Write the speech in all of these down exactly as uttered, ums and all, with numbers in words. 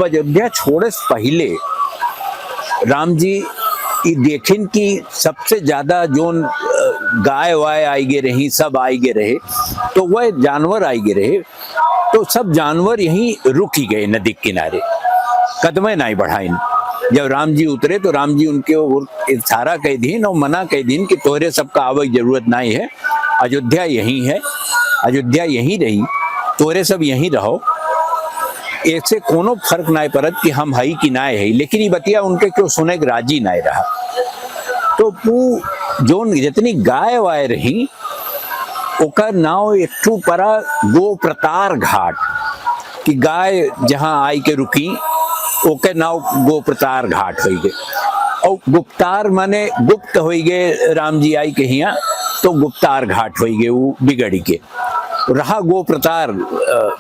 अयोध्या छोड़े से पहिले राम जी ई देखिन कि सबसे ज्यादा जोन, अ, गाय वाय आइगे रही, सब आइगे रहे, तो वह जानवर आइगे रहे, तो सब जानवर यहीं रुकि गए नदी के किनारे, कदमे नाहीं बढ़ाइन। जब राम जी उतरे तो राम जी उनके ओर इशारा कइ दीन और मना कइ दीन कि तोहरे सबका आवे की जरूरत नाहीं है, अयोध्या यहीं है, अयोध्या यहीं रही, तोहरे सब यहीं रहो, एसे कोनो फर्क नाहीं पड़त कि हम हई कि नाहीं हई। लेकिन ई बतिया उनके केहू सुने के राजी नाहीं रहा। तो ऊ जोन जितनी गाय वाय रही, ओकर नाव एक ठू परा गोप्रतार घाट, कि गाय जहाँ आइके रुकी, ओके नाव गोप्रतार घाट होइगे। और गुप्तार माने गुप्त होइगे, राम जी आइके हियाँ, तो गुप्तार घाट होइगे, ऊ बिगड़िके। रहा गोप्रतार, अ,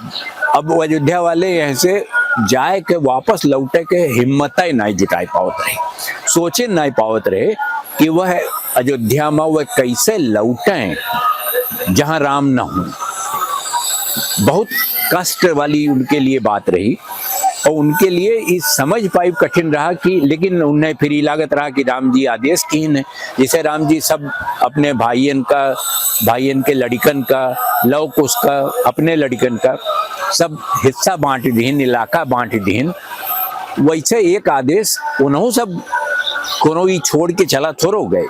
अब अयोध्या वाले यहाँ से जाए के, वापस लौटे के हिम्मत ही नाहीं जुटाए पावत रहे, सोचे नाहीं पावत रहे कि वह अयोध्या में वह कैसे लौटे जहाँ राम न हो। बहुत कष्ट वाली उनके लिए बात रही और उनके लिए ई समझ पाइब कठिन रहा कि, लेकिन उन्हें फिर ई लागत रहा कि राम जी आदेश कीन है। जैसे राम जी सब अपने भाइयन का, भाइयन के लड़िकन का, लव कुश का, अपने लड़िकन का सब हिस्सा बाँट दिहिन, इलाका बाँट दिहिन, वैसे एक आदेश उन्हों सब कोनो ई छोड़ के चला थोड़ो गए।